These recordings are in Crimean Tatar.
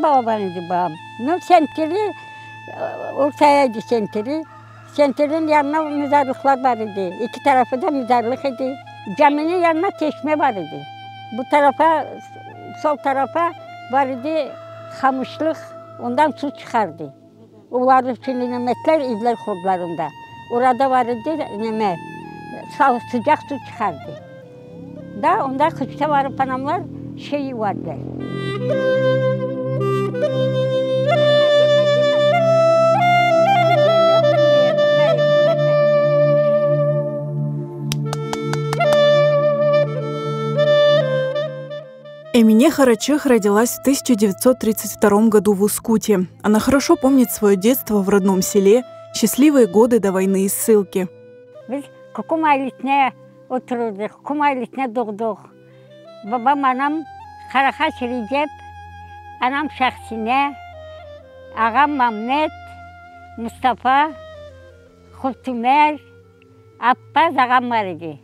balaban idi babam. Nu, sentiri, ortaya idi sentiri. Sentirniñ yanına mezarlıqlar bar idi. Eki tarafı da mezarlıq idi. Caminiñ yanına çeşme bar idi. Bu tarafa, sol tarafa bar idi qamışlıq, ondan suv çıqardı. Olar içün nimetler evler qurdılar onda. Orada bar edi neme, sıcaq suv çıqardı. Da onda qışta barıp anamlar şey yuvardılar. Эмине Харачех родилась в 1932 году в Ускуте. Она хорошо помнит свое детство в родном селе, счастливые годы до войны и ссылки. Biz Kukum ailesine Oturdıq, qum ailesine doğdıq. Babam, anam Qarahaç Recep, anam Şahsine, ağam Mammet, Mustafa, Qurtumer, Appaz ağam bar edi.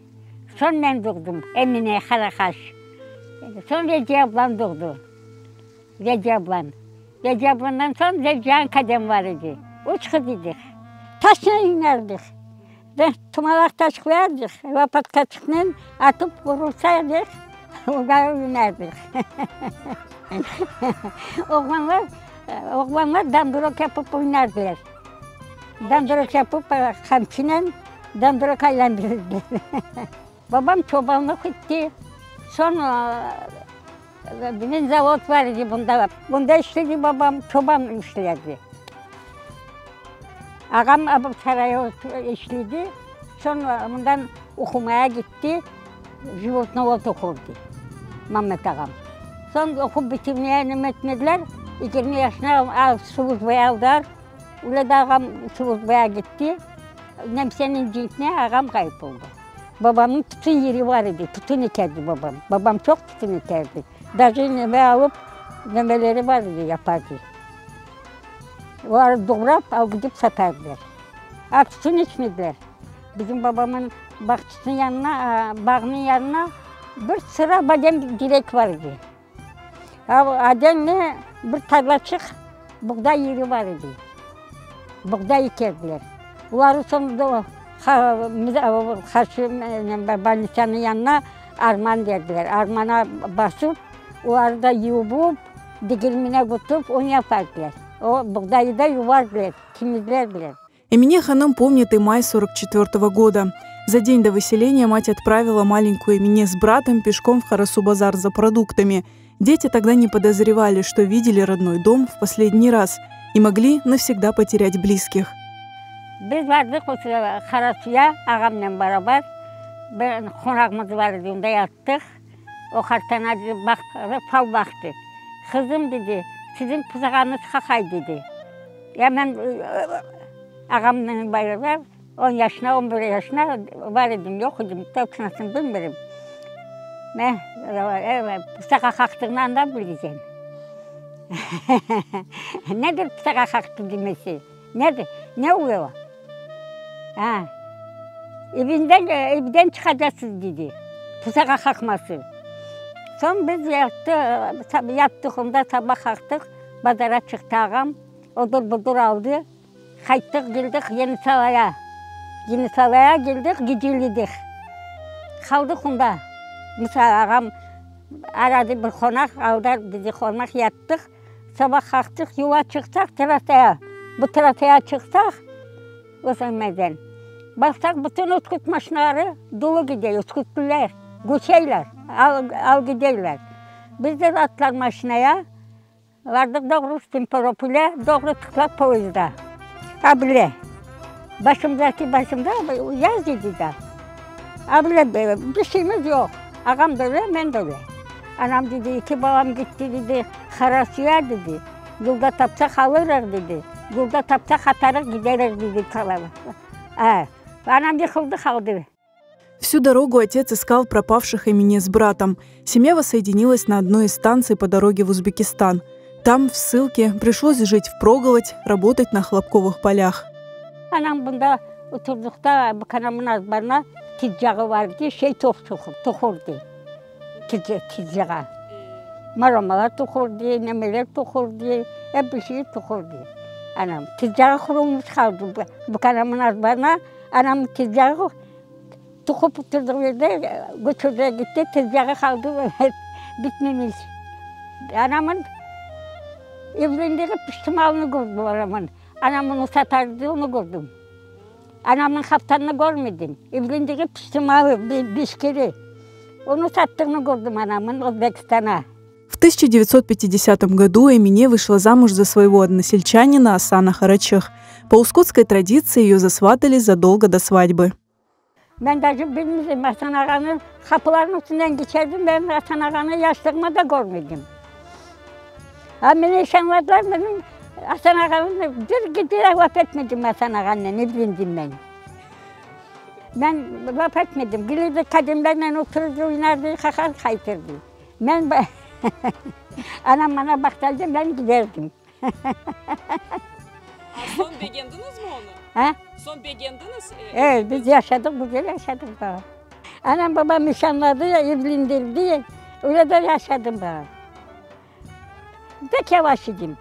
Soñ men doğdım, Emine Qarahaş. Soñ Veciye ablam doğdı, Veciye ablam. Veciye ablamdan soñ Veciye kadem bar edi. Üç qız edik. Taşnen oynardıq. Tumalaq taş qoyardıq, lopatkaçıqnen atıp urulsaydık, oda oynardıq. Oğlanlar, oğlanlar dandurok yapıp oynardılar. Dandurok yapıp qamçınen dandurok aylandırırdılar. Babam çobanlıq etti, soñ bizim zavod bar edi bunda, bunda işledi babam, çoban işlerdi. Ağam Abu-Sarayda işledi, soñ bundan oqumaya gitti, животновод oqurdı Mammet ağam. Soñ oqup bitirmeye neme etmediler, 20 yaşına slujbaya aldılar, öyle de ağam slujbaya gitti, nemseniñ cenkine ağam ğayıp oldı. Babamnıñ tütün yeri bar edi, tütün ekerdi babam. Babam çoq tütün ekerdi. Daje neme alıp, nemeleri bar edi, yapardı. Olar doğrap, alıp gidip satardılar. A tütün içmediler. Bizim babamın bağçasınıñ yanına, bağnıñ yanına bir sıra badem direk bar edi. Ademli bir tarlaçıq buğday yeri bar edi. Buğday ekerdiler. Oları soñ qarşı bolnitsanıñ yanına arman berdiler. Armana basıp, oları da yuvıp, degirmene götürip un yapardılar. O buğdayı da yuvardılar, temizlerdiler. Эмине Ханım помнит и май 44 года. За день до выселения мать отправила маленькую Эмине с братом пешком в Карасу-базар за продуктами. Дети тогда не подозревали, что видели родной дом в последний раз и могли навсегда потерять близких. Biz bardıq o Qarasuya ağamnen beraber. Bir qonağımız bar edi, onda yattıq. O qartana baq, fal baqtı. Qızım, dedi, siziñ pızağañız qaqay, dedi. Ya men ağamnen beraber on yaşına, on bir yaşına bar edim, yoq edim, toçnosını bilmirim. Men pısağa qaqtığını andan bileceğim. Nedir pısağa qaqtı demesi? Nedir? Ne oluyor? Ha, evinden, evden çıqacaqsız, dedi, pısağa qaqması. Soñ biz yattı, yattıq onda, saba qalqtıq, bazara çıqtı ağam, odur-budur aldı, qayttıq, keldik Yenisalaya. Yenisalaya keldik, geceledik. Qaldıq onda. Musa ağam aradı bir qonaq, aldı bizi qonaq, yattıq. Saba qalqtıq, yola çıqsaq trasaya, bu trasaya çıqsaq, Özenmezden, baqsaq bütün Üsküt maşinaları dolu gide, üskütlüler, köçeyler, al, al gideyler. Biz de atlar maşinaya, vardıq doğru Simferopolye, doğru tıqlap poyezda. A bile, başımdaki başımda yaz edi da. A bile, bir şeyimiz yoq. Ağam da öyle, men de öyle. Anam dedi, eki balam gitti dedi, Qarasuya dedi, yolda tapsaq alırıq dedi, yolda tapsaq atarıq giderıq dedi. Anam yıqıldı qaldı. Всю дорогу отец искал пропавших Эмине с братом. Семья воссоединилась на одной из станций по дороге в Узбекистан. Там, в ссылке, пришлось жить впроголодь, работать на хлопковых полях. Anam bunda oturduqta anamın azbarına tezgâğı var edi, şey toqurdı. Tezgâğa. Maramalar toqurdı, nemeler toqurdı, ep bir şey toqurdı anam. Tezgâğı qurulmış qaldı. Bükanamın azbarına anamnıñ tezgâğı toqup turdığı yerde götürdi gitti, tezgâğı qaldı bitmemiş. Anamın evlendiği piştimalını kördim anamın. Anam onı satardı, onı kördim. Anamnıñ haftanını körmedim. Evlendiği piştimalı beşkere. Onı sattığını kördim anamın Özbekistana. В 1950 году Эмине вышла замуж за своего односельчанина Асана Харачих. По ускутской традиции ее засватали задолго до свадьбы. Men daje bilmeyim, Asan ağanı qapılarnıñ üstünden keçerdim, men Asan ağanı yaşlığıma da körmedim. A meni nişanladılar, menim Asan ağanı bir gece laf etmedim Asan ağanen, evlendim men. Men laf etmedim, kelirdi kademlernen oturırdı, oynardı, qaqar qaytırdı. Men anam maña baqtaydı, men giderdim. A soñ begendiñizmi onı? A? Soñ begendiñiz? Evet, biz yaşadıq, güzel yaşadıq daa. Anam, babam nişanladı, evlendirdi, öyle de yaşadım daa. Pek yavaş edim.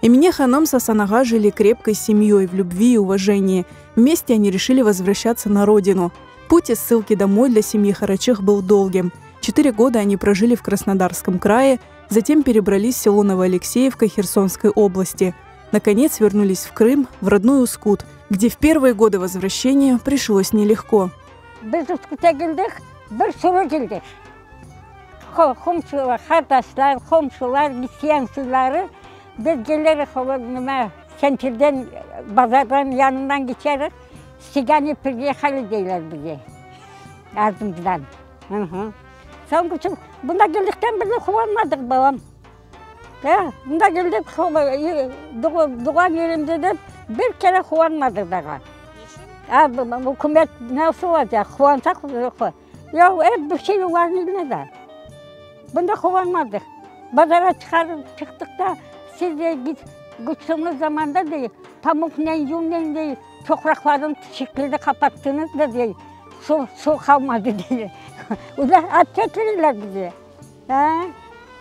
Эмине Ханум с Асан ağa жили крепкой семьей в любви и уважении. Вместе они решили возвращаться на родину. Путь из ссылки домой для семьи Харачих был долгим. 4 года они прожили в Краснодарском крае, затем перебрались в село Новоалексеевка Херсонской области. Наконец вернулись в Крым, в родной Ускут, где в первые годы возвращения пришлось нелегко. Biz Üsküte keldik, bir sürü keldik. Qomşular, qardaşlar, qomşular, isyansızları biz kelirik, nima, sentirden, bazardan yanından keçerik, Sigane priyehali deyler bizge, ardımızdan. Soñ içün bunda keldikten berli quvanmadıq, balam. Bunda keldik, doğğan yerimde dep bir kere quvanmadıq daa. Ükümet nasıl olacaq, quvansaq, yoq, ep bir şey olarnıñ eline da. Bunda quvanmadıq. Bazarğa çıqarıp çıqtıq da, siz de küçtüñiz zamanda dey, pamuqnen, yünnen dey, çoqraqlarnıñ tişiklerini qapattıñız da dey, suv, suv qalmadı dey. Olar atvetmeyler bize.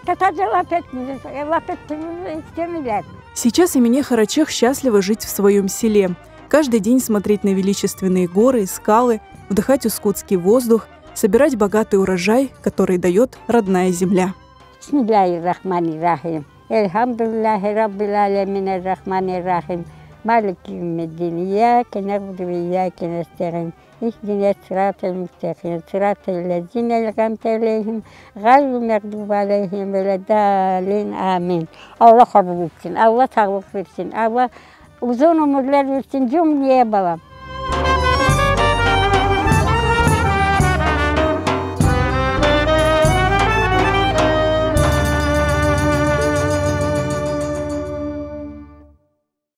Tatarca laf etmeyler, laf etmemizni istemeyler. Сейчас Эмине Харачих счастлива жить в своем селе. Каждый день смотреть на величественные горы и скалы, вдыхать ускутский воздух, собирать богатый урожай, который дает родная земля. Bismillahirrahmanirrahim. Elhamdülillahi Rabbil alemin errahmanirrahim. Maliki yevmiddin. İyyâke na'budu ve iyyâke nesta'in. İhdine sıratel müstakим. Sıratel lezine en'amte aleyhim. Gayril mağdubi aleyhim veleddâlin. Amin. Allah qabul etsin. Allah sağlıq versin. Allah uzun ömürler versin cümleye balam.